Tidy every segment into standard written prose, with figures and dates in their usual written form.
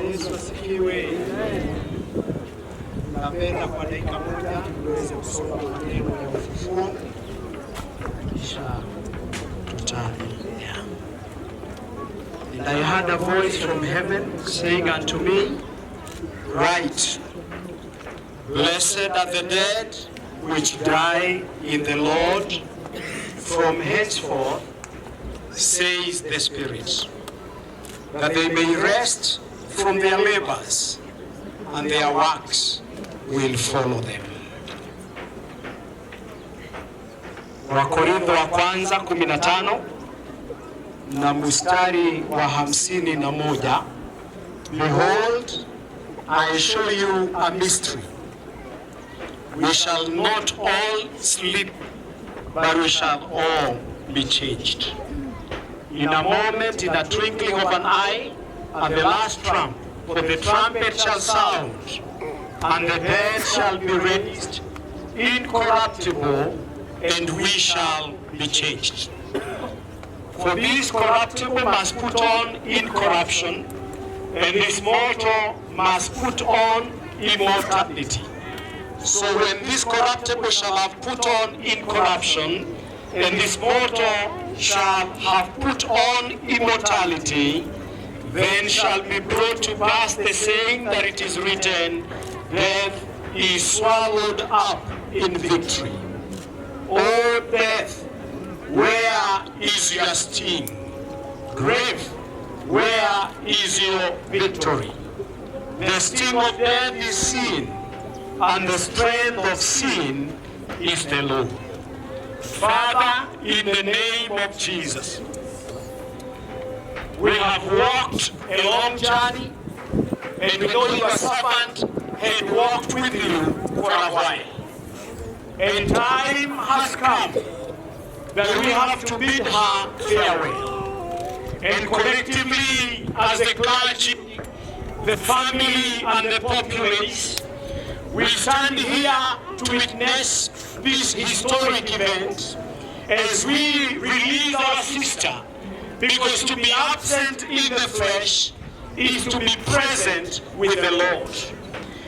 Yesu asifiwe. Napenda kwa dakika moja tuweze kusoma maneno ya ufufuo kisha tutaendelea. And I heard a voice from heaven saying unto me, "Write, blessed are the dead which die in the Lord from henceforth, says the Spirit, that they may rest from their labors, and their works will follow them." Wakorintho wa kwanza 15 na mstari wa 51. Behold, I show you a mystery. We shall not all sleep, but we shall all be changed. In a moment, in a twinkling of an eye, at the last trump, for the trumpet shall sound, and the dead shall be raised incorruptible, and we shall be changed. For this corruptible must put on incorruption, and this mortal must put on immortality. So when this corruptible shall have put on incorruption, and this mortal shall have put on immortality, then shall be brought to pass the saying that it is written, "Death is swallowed up in victory." O death, where is your sting? Grave, where is your victory? The sting of death is sin, and the strength of sin is the law. Father, in the name of Jesus, we have walked a long journey, and we know your servant had walked with you for a while. And time has come that we have to bid her farewell. And collectively, as the clergy, the family, and the populace, we stand here to witness this historic event as we release our sister, because to be absent in the flesh is to be present with the Lord.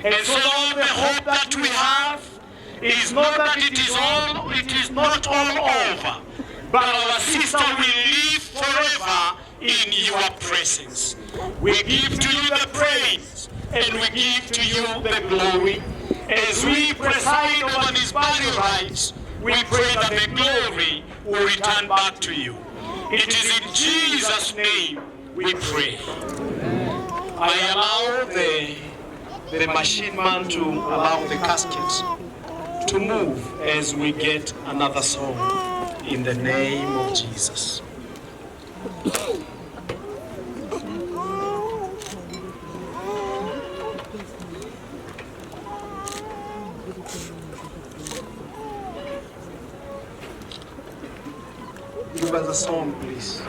And so the hope that we have is not that it is not all over, but our sister will live forever in your presence. We give to you the praise and we give to you the glory. As we preside over these burial rites, we pray that the glory will return back to you. It is in Jesus' name we pray. I allow the machine man to allow the casket to move as we get another song in the name of Jesus. Give us a song, please.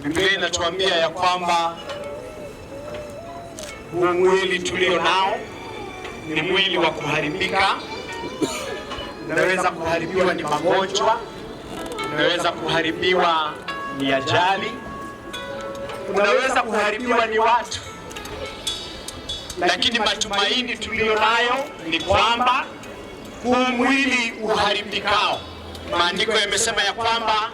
Biblia inatuambia ya kwamba huu mwili tulio nao ni mwili wa kuharibika, unaweza kuharibiwa ni magonjwa, unaweza kuharibiwa ni ajali, unaweza kuharibiwa ni watu, lakini matumaini tuliyo nayo ni kwamba huu mwili uharibikao, maandiko yamesema ya kwamba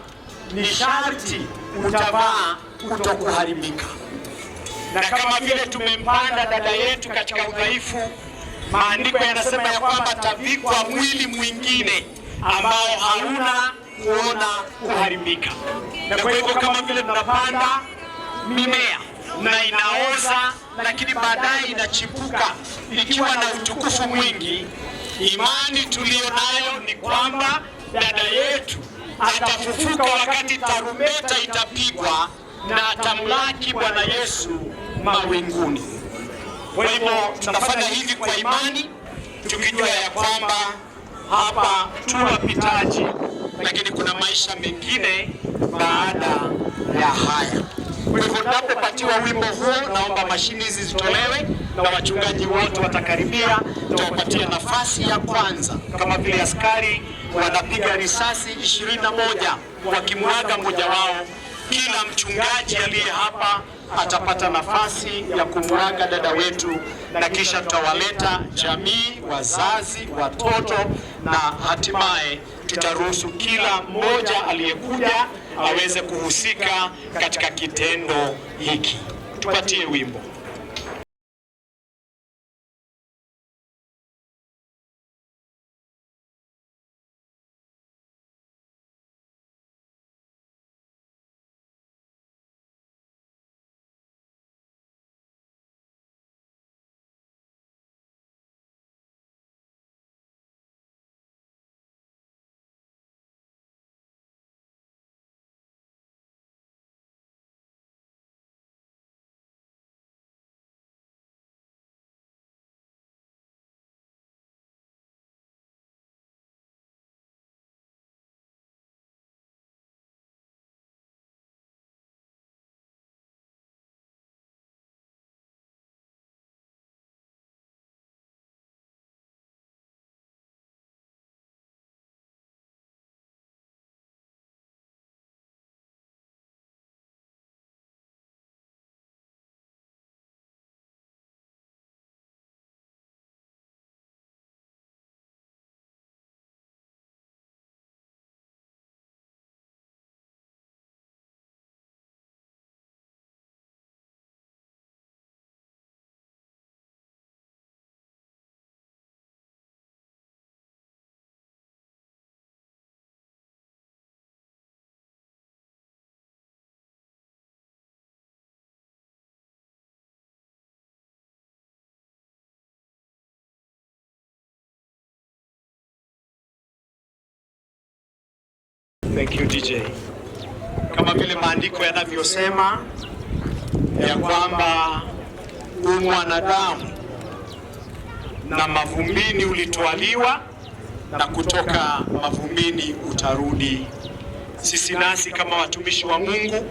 ni sharti utavaa kutokuharibika. Na kama vile tumempanda dada yetu katika udhaifu, maandiko yanasema ya kwamba atavikwa mwili mwingine ambao hauna kuona kuharibika. Na kwa hivyo kama vile tunapanda mimea na inaoza, lakini baadaye inachipuka ikiwa na utukufu mwingi, imani tuliyo nayo ni kwamba dada yetu atafufuka wakati tarumbeta itapigwa na atamlaki Bwana Yesu mawinguni. Kwa hivyo tunafanya hivi kwa imani, tukijua ya kwamba hapa tu wapitaji, lakini kuna maisha mengine baada ya haya. Kwa hivyo tunapopatiwa wimbo huo, naomba mashini hizi zitolewe na wachungaji wote watakaribia, tutawapatia nafasi ya kwanza, kama vile askari wanapiga risasi 21 wakimwaga mmoja wao. Kila mchungaji aliye hapa atapata nafasi ya kumuaga dada wetu, na kisha tutawaleta jamii, wazazi, watoto na hatimaye tutaruhusu kila mmoja aliyekuja aweze kuhusika katika kitendo hiki. Tupatie wimbo. Thank you DJ. Kama vile maandiko yanavyosema ya kwamba u mwanadamu na mavumbini ulitwaliwa na kutoka mavumbini utarudi. Sisi nasi kama watumishi wa Mungu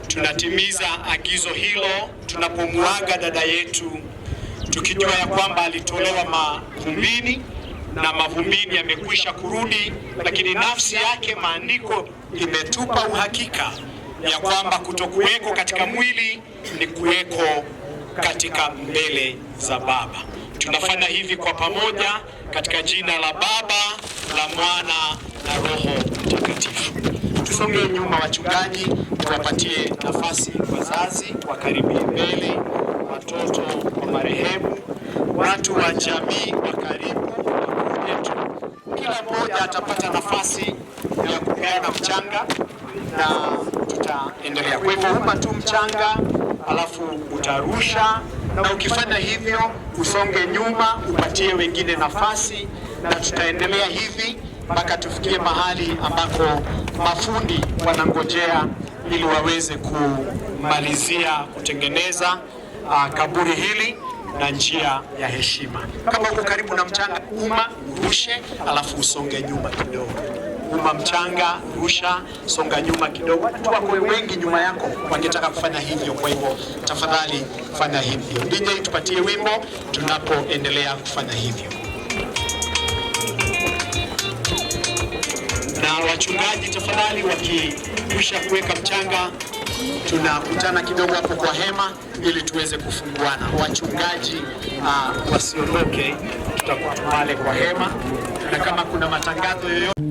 tunatimiza agizo hilo tunapomuaga dada yetu, tukijua ya kwamba alitolewa mavumbini na mavumbini yamekwisha kurudi, lakini nafsi yake, maandiko imetupa uhakika ya kwamba kutokuweko katika mwili ni kuweko katika mbele za Baba. Tunafanya hivi kwa pamoja katika jina la Baba, la Mwana na Roho Mtakatifu. Tusonge nyuma, wachungaji, tuwapatie nafasi wazazi wakaribie mbele, watoto wa marehemu, watu wa jamii wa karibu wakuje tu. Kila mmoja atapata nafasi ya kupeana mchanga na tutaendelea. Kwa hivyo uma tu mchanga, alafu utarusha, na ukifanya hivyo usonge nyuma, upatie wengine nafasi, na tutaendelea hivi mpaka tufikie mahali ambako mafundi wanangojea ili waweze kumalizia kutengeneza kaburi hili na njia ya heshima. Kama uko karibu na mchanga, uma urushe, alafu usonge nyuma kidogo. Uma mchanga, rusha, songa nyuma kidogo. Watu wako wengi nyuma yako wangetaka kufanya hivyo, kwa hivyo tafadhali fanya hivyo. DJ, tupatie wimbo tunapoendelea kufanya hivyo. Na wachungaji tafadhali, wakikwisha kuweka mchanga, tunakutana kidogo hapo kwa hema ili tuweze kufunguana. Wachungaji wasiondoke, tutakuwa pale kwa hema, na kama kuna matangazo yoyote